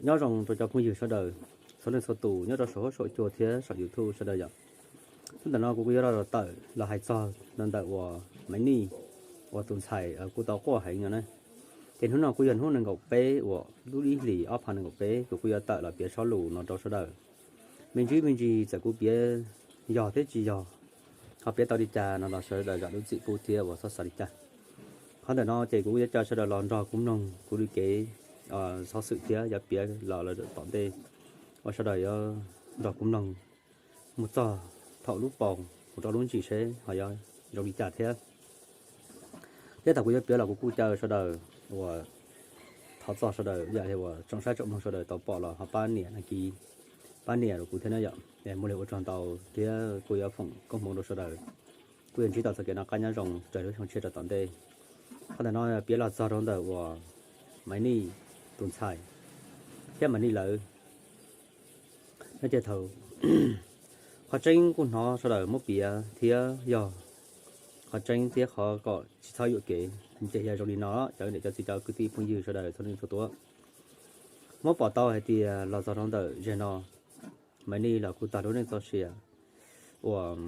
Nyob zoo rau cov phooj ywg sawv daws, txhua leej txhua tus nyob rau saum huab saum cua thiab saum YouTube sawv daws yom. Hnub ntawm no kuv kuj yuav los tawm los hais txog ntawm uas Maiv Nij uas tus ntxhais kuj tau quaj heev no na. Ces hnub no kuj yog hnub nees nkaum peb uas lub ib hlis ob phav nees nkaum peb, kuv kuj yuav tawm los piav zaj lus no rau sawv daws. Me ntsis me ntsis txawm kuv piav yog thiab tsis yog, ho piav tau li cas no los sawv daws zam lub txim pub thiab uas txhob xav li cas. Qhov ntawm no ces kuv kuj yuav caw sawv daws los nrog kuv mloog kuv li kev xov xwm thiab yuav piav los lawm tom ntej uas sawv daws yuav nrog kuv mloog mus txog thaum lub paus mus rau lub ntsis seb ho yuav zoo li cas thiab. Thiab thaum kuv yuav piav los kuv kuj caw sawv daws uas thov txog sawv daws yam uas tsoom saib tsoom mloog sawv daws tau pom los ho pab nias đăng ký, pab nias rau kuv thiab na yom. Muaj li ua tsaug ntau thiab kuj yuav foom koob hmoov rau sawv daws. Kuj yuav ntsib tau txoj kev noj qab nyob zoo raws lub xyoo tshiab rau tom ntej. Qhov ntawm no piav los txog rau ntawm uas Maiv Nij tus ntxhais thiab Maiv Nij lawv no ces thaum qhov tseeb kuj hnov sawv daws muab piav thiab yog qhov tseeb thiab qhov kom tsis txhob yuam kev ces yog zoo li no, cov niam cov txiv cov kwv tij phooj ywg sawv daws txhua leej txhua tus muab pom tau hais tias los txog rau ntawm zaum no Maiv Nij los kuj tag lub neej txoj sia uas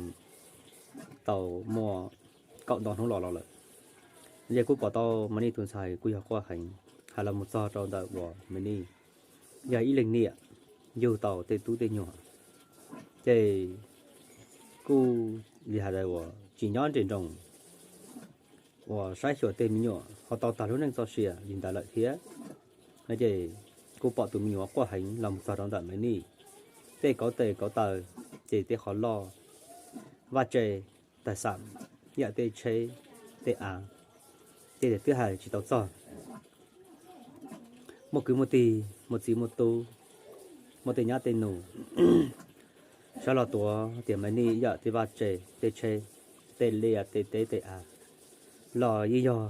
tau muaj kaum ntau hnub los los lawm. Ces kuj pom tau Maiv Nij tus ntxhais kuj yog quaj heev, hais los mus txog rau ntawm uas Maiv Nij yog ib leeg niam yug tau tej tub tej nyuam, ces kuj li hais tias uas tsis nyob nres nroos uas saib xyuas tej me nyuam ho tau tag lub neej txoj sia li ntawd lawm thiab. No ces kuj pom tus me nyuam quaj heev los mus txog rau ntawm Maiv Nij tej kauv tes kauv taw, ces tej qhov loj, vaj tse, tais xam, yam tej tsheb, tej av, ces twb hais tsis tau txog. Muaj kwv muaj tij, muaj txiv muaj tub, muaj tej nyab tej nus sawv los tuav tias Maiv Nij yam tej vaj tse, tej tsheb, tej liaj tej teb tej av los yeej yog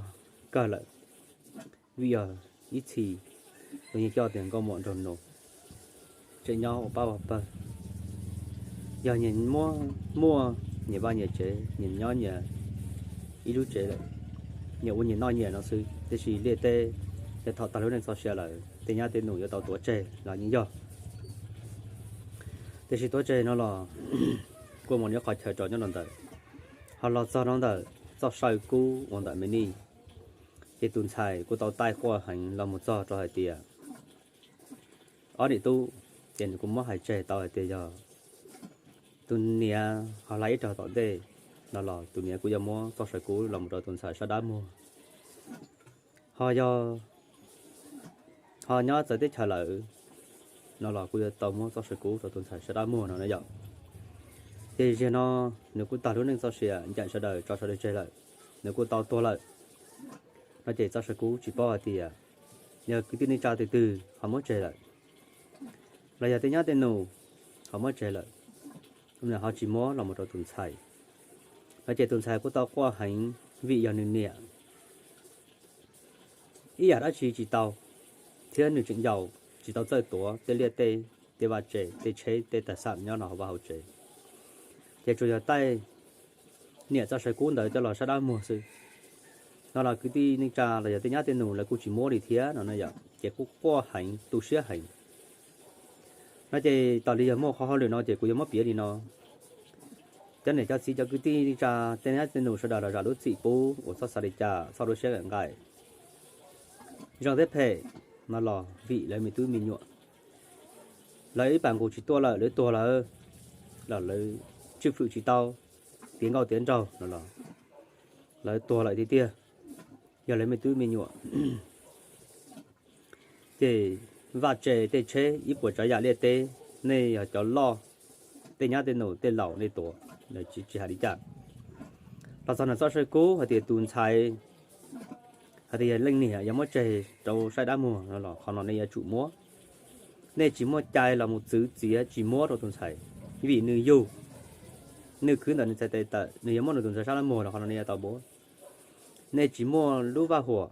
kawg lawm. Vim yog ib txhis los yeej coj tias nkauj muam nraug nus tseem nyob ua pab ua pawg. Yog nyias muaj nyias vaj nyias tsev, nyias nyob nyias ib lub tsev lawm, nyias ua nyias noj nyias no xwb, tiam sis liaj teb yog thaum tag lub neej txoj sia lawm tej nyab tej nus yuav tau tuav tseg los yeej yog. Tiam sis tuav tseg no los kuj muaj ib qhov chaw rau nyob rau ntawd. Ho los txog rau ntawm txoj saw kub uas ntawm Maiv Nij, ces tus ntxhais kuj tau taij quaj heev los mus txog rau hais tias ob niam tub, ces nws kuj muab hais tseg tau hais tias yog tus niam ho hla ib rag tom ntej no los tus niam kuj yuav muab txoj saw kub los mus rau tus ntxhais sab dab muag. Ho yog ho nyob txawv teb chaws lawm no los kuj yuav tau muab txoj saw kub rau tus ntxhais sab dab muag no na yom. Ces zaum no nws kuj tag lub neej txoj sia ncaim sawv daws tso sawv daws tseg lawm, nws kuj tau tuag lawm. No ces txoj saw kub tsis paub hais tias yog kwv tij neej tsa twg twg ho muab tseg lawm, los yog tej nyab tej nus ho muab tseg lawm, ho tsis muab los mus rau tus ntxhais. No ces tus ntxhais kuj tau quaj heev vim yog nws niam ib yam dab tsi tsis tau, thiab nws tseem yau, tsis tau txawj tuav tej liaj teb, tej vaj tse, tej tsheb tej tais xam nyob rau hauv vaj hauv tsev. Ces tsuas yog taij niam txoj saw kub ntawd coj los sab dab muag xwb. No los kwv tij neej tsa los yog tej nyab tej nus lawv kuj tsis muab li thiab no na yom, ces kuj quaj heev tu siab heev. No ces tas li yog muaj qhov hauj lwm no ces kuv yuav muab piav li no. Cov niam cov txiv cov kwv tij neej tsa tej nyab tej nus sawv daws los zam lub txim pub uas txhob xav li cas, txhob lub siab nqaim. Zoo thiab phem no los vim lawv me tub me nyuam, lawv ib pas nqus tsis tuaj lawm, lawv tuag lawm, los lawv tswj hwm tsis tau, tiav nkauj tiav nraug no los lawv tuag lawm tiag tiag, yog lawv me tub me nyuam. Ces vaj tse tej tsheb ib puas tsav yam liaj teb, nej yog cov loj, tej nyab tej nus tej laus nej tuav, tsis hais li cas. Los txog ntawm txoj saw kub hais tias tus ntxhais hais tias yog leej niam yuav muab tseg rau saib dab muag no los qhov no nej yuav tsum muab. Nej tsis muaj cai los mus txwv txiav tsis muab rau tus ntxhais, vim nws yug, nws khwv ntawm nws txhais tes tawm, nws yuav muab nws tus ntxhais sab dab muag los qhov no nej yuav tau muab. Nej tsis muaj lub vaj huam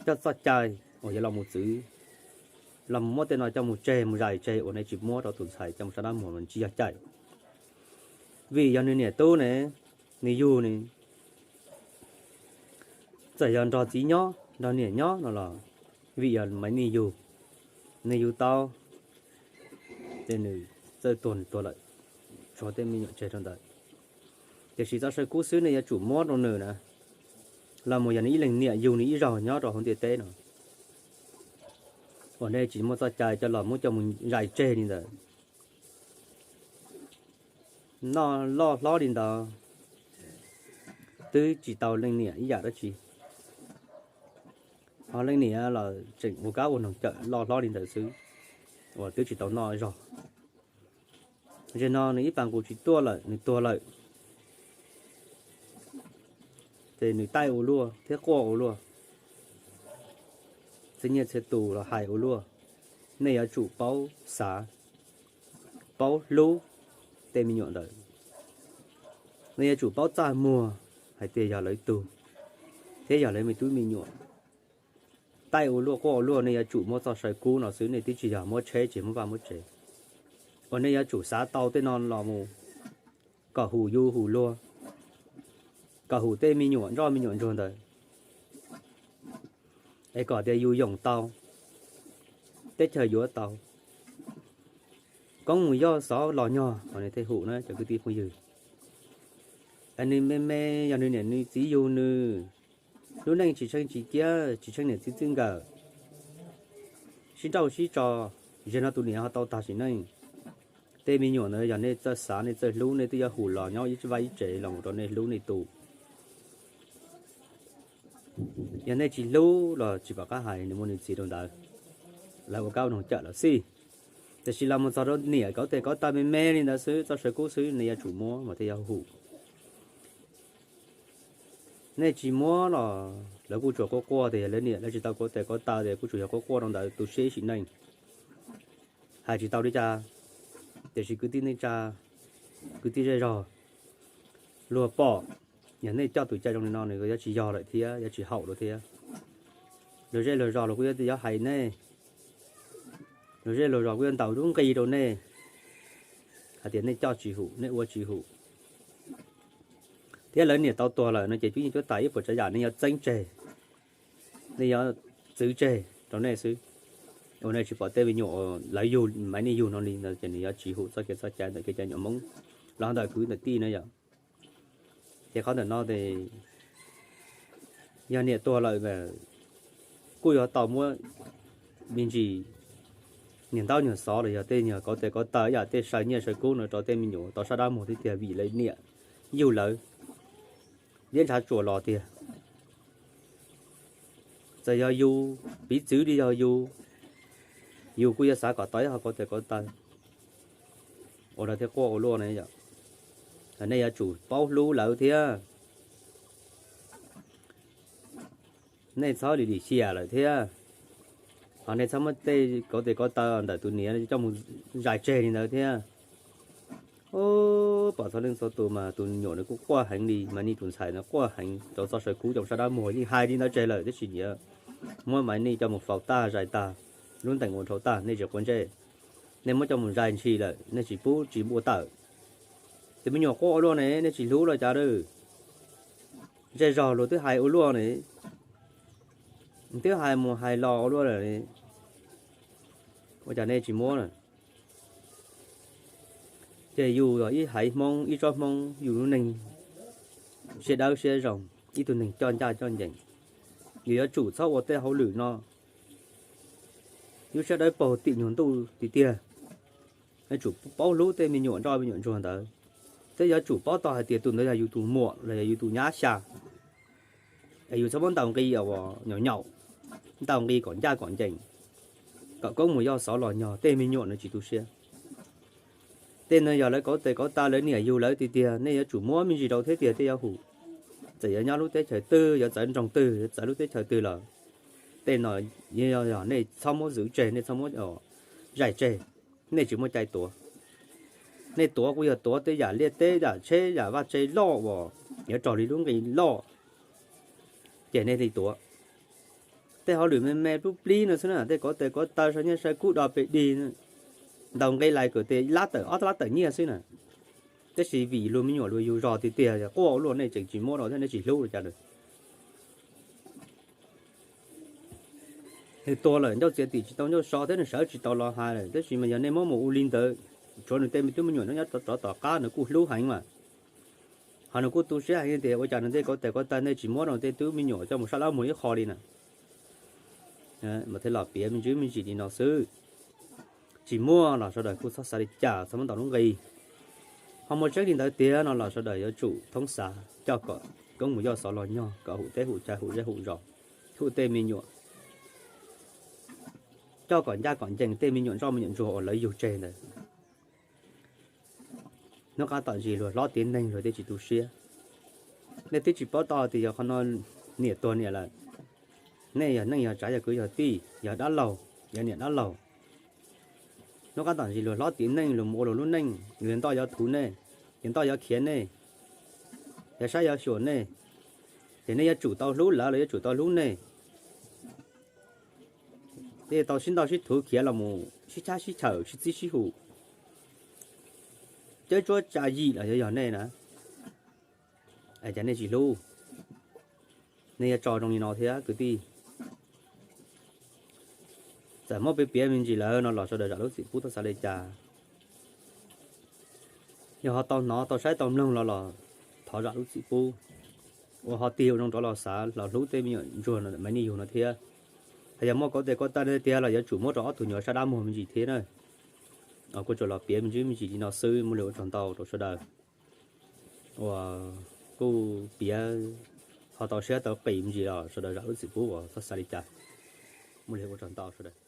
coj txoj cai uas yuav los mus txwv, los mus muab tej no coj mus tseg mus zais tseg uas nej tsis muab rau tus ntxhais coj mus sab dab muag los tsis yog cai. Vim yog nws niam tub ne, nws yug ne, txawm yog nrog txiv nyob nrog niam nyob no los vim yog Maiv Nij yug, Nej yug tau, ces nws txawj tuag nws tuag lawm, tshuav tej me nyuam tseg rau ntawd. Tiam sis txoj saw kub xwb nej yuav tsum muab rau nws na, los mus yog nws ib leeg niam yug nws ib zaug nyob rau hauv ntiaj teb no, uas nej tsis muaj txoj cai coj los muab coj mus zais tseg li ntawd. Noj loj hlob li ntawd twb tsis tau leej niam ib yam dab tsi, ho leej niam los tseem ua kab ua noog cawm loj hlob li ntawd xwb, uas twb tsis tau noj zog. Zaum no nws ib pas nqus tsis tuaj lawm, nws tuag lawm, ces nws taij ua luaj thiab quaj ua luaj, txhiab nyiaj txhiab tus los hais ua luaj. Nej yuav tsum paub xav, paub hlub tej me nyuam ntawd. Nej yuav tsum paub txaj muag hais tias yog lawv tug thiab yog lawv me tub me nyuam. Taij ua luaj quaj ua luaj, nej yuav tsum muab txoj saw kub no xwb, nej twb tsis yog muab tsheb tsis muab vaj muab tsev. Uas nej yuav tsum xav tau tej no los mus kom hum yus hum luag, kom hum tej me nyuam ntsoj me nyuam ntsuag ntawd, es kom tias yus yoom tau, teb chaws yuav tau, koob mus yog xov los nyog, ho nws thiaj hum na cov kwv tij phooj ywg. Es nws me me, yog nws niam nws txiv yug nws, lub neej tsis tsheej tsis ciab, tsis tsheej niam txiv txij nkawm, sib nrauj sib tso, zaum no tus niam ho tau tag sim neej. Tej me nyuam ntawd yog nej txawj xav nej txawj hlub, nej twb yuav hum los nyob ib vaj ib tsev los mus rau nej hlub nej tus. Yog nej tsis hlub los tsis pom qab hais, nws muaj nws txiv rau ntawd, lawv ua kab ua noog cawm los xij. Tiam sis los mus txog rau niam kauv tes kauv taw me me li ntawd xwb, txoj saw kub xwb, nej yuav tsum muab mas thiaj yuav hum. Nej tsis muab los lawv kuj tsuas quaj quaj tias yog lawv niam lawv tsis tau kauv tes kauv taw, tias kuj tsuas yog quaj quaj rau ntawd tu siab ib sim neej, hais tsis tau li cas. Tiam sis kwv tij neej tsa, kwv tij zej zog, luag pom, yog nej coj tus cai zoo li no nws yuav tsis yog lawm thiab yuav tsis haum lawm thiab. Luag zej luag zos los kuj yuav hais nej, luag zej luag zos kuj yuav ntaus lub nqi rau nej hais tias nej coj tsis hum, nej ua tsis hum. Thiab lawv niam tau tuag lawm no ces cuab yeej cuab tas ib puas tsav yam nej yuav txeeb tseg, nej yuav txwv tseg rau nej xwb. Ua nej tsis pom tej me nyuam lawv yug, Maiv Nij yug no li ntawd ces nws yuav tsis hum txoj kev txoj cai ntawm kev cai nyuam Hmoob los ntawm kwv ntawm tij na yom. Ces qhov ntawm no ces yog niam tuag lawm kuj yuav tau muab me ntsis niag ntaub niag xov los yog tej nyuag kauv tes kauv taw ib yam tej saw nyiaj saw kub no rau tej me nyuam tau sab dab muag thiab tiag vim lawv niam yug lawv liab ntshav tsuas los tiag. Txawm yog yus piv txwv li yog yus, yus kuj yuav xav kom tau ib qho kauv tes kauv taw ua lawv thiaj quaj ua luaj na yom. Nej yuav tsum paub hlub lawv thiab. Nej txhob lim lim xyam lawm thiab, ho nej txhob muab tej kauv tes kauv taw ntawm tus niam coj mus zais tseg li ntawd thiab. Pom txhua leej txhua tus mas tus me nyuam nws kuj quaj heev li, Maiv Nij tus ntxhais no quaj heev rau txoj saw kub coj sab dab muag yeej hais li ntawd tseg lawm tab sis niam muab Maiv Nij coj mus faus tag zais tag, lub ntees ua dhau tag, nej tsis quav ntsej. Nej muab coj mus zais ntshis lawm, nej tsis pub tsis ua tawm. Tus me nyuam quaj ua luaj ne, nej tsis hlub los cas lawm. Zej zog luag twb hais ua luaj ne, twb hais mus hais los ua luaj lawm, ua cas nej tsis muab na? Ces yus yog ib haiv Hmoob, ib tsob Hmoob, yus lub neej siab dawb siab zoo, ib tug neeg coj ncaj coj ncees, yus yuav tsum txhob ua tej hauj lwm no. Yus siab dawb paug tim nyuag ntuj tiag tiag. Yuav tsum paub hlub tej me nyuam nroj me nyuam ntsuag ntawd, thiab yuav tsum paub tau hais tias tus ntawd yog yus tus muam los yog yus tus nyab xya. Es yus txhob muab ntaus nqi uas nyaum nyaum, ntaus nqi kom ncaj kom ncees, kom koob mus yog xov los nyog tej me nyuam nws tsis tu siab. Tej no yog lawv kauv tes kauv taw lawv niam yug lawv tiag tiag, nej yuav tsum muab me ntsis rau thiab tiag thiaj yuav hum. Txawm yuav nyob lub teb chaws twg, yuav txawv nroog twg, yuav txawv lub teb chaws twg los, tej no yog nej txhob muab zwv tseg, nej txhob muab zais tseg. Nej tsis muaj cai tuav. Nej tuav kuj yog tuav tej yam liaj teb yam tsheb yam vaj tse loj uas yuav raug li lub nqi loj, ces nej thiaj tuav. Tej hauj lwm me me plub plib no xwb na, tej kauv tes kauv taw saw nyiaj saw kub do pes dig, ntaus nqi lais kom tes lab tawm ob lab tawm nyiaj xwb na. Tab sis vim luag me nyuam luag yug zog tiag tiag quaj ua luaj nej tseem tsis muab rau thiab nej tsis hlub li cas lawm. Nws tuag lawm ncauj txiav tim tsis tau ncauj so thiab nws sawv tsis tau los hais lawm, tab sis mas yog nej muab mus ua li ntawd, tshuav nws tej me tub me nyuam nyob nyob rov tom qab nws kuj hlub heev mas, ho nws kuj tu siab heev tias ua cas nws tej kauv tes kauv taw nej tsis muab rau tej tub me nyuam coj mus sab dab muag ib qho li na. Mas thiaj los piav me ntsis me ntsis li no xwb. Tsis muaj los sawv daws kuj txhob xav li cas, txhob muab ntaus lub nqi. Ho muaj tseeb li ntawd tiag no los sawv daws yuav tsum thoob xav coj kom koob mus yoj xov los nyog kom hum teb hum chaw hum zej hum zos, hum tej me nyuam, coj kom ncaj kom ncees tej me nyuam ntsoj me nyuam ntsuag uas lawv yug tseg ntawd. Hnub qab tom ntsis luag hlob tiav neeg luag thiaj tsis tu siab. Nej twb tsis paub tau tias yog qhov no niam tuag niam lawm, nej yog neej yog tsav yog kwv yog tij yog dab laug yog niam dab laug. Hnub qab tom ntsis luag hlob tiav neej luag mus ua luag lub neej, luag ntoj yuav thuv nej, luag ntoj yuav khiav nej, yog saib yuav xyuas nej, ces nej yuav tsum tau hlub lawv los yuav tsum tau hlub nej. Tej tau sib ntoj sib thuv khiav los mus sib chab sib chawm sib txib sib hum, cawb tsuab tsa yim los yuav yog nej na. Cas nej tsis hlub, nej yuav tso zoo li no thiab kwv tij. Txawm muab piav piav me ntsis lawm no los sawv daws zam lub txim pub txhob xav li cas. Yog ho tau hnov tau saib tau mloog los los thov zam lub txim pub, uas ho tig ua zoo rov los xav los hlub tej me nyuam ntsuag no, me nyuam yug no thiab. Hos yog muaj kauv tes kauv taw tiag los yuav tsum muab rau ob tug nyuam sab dab muag me ntsis thiab na. Kuv tsuas los piav me ntsis me ntsis li no xwb, muaj li ua tsaug ntau rau sawv daws uas kuj piav ho tau siab tau qis me ntsis los sawv daws zam lub txim pub uas txhob xav li cas. Muaj li ua tsaug ntau sawv daws.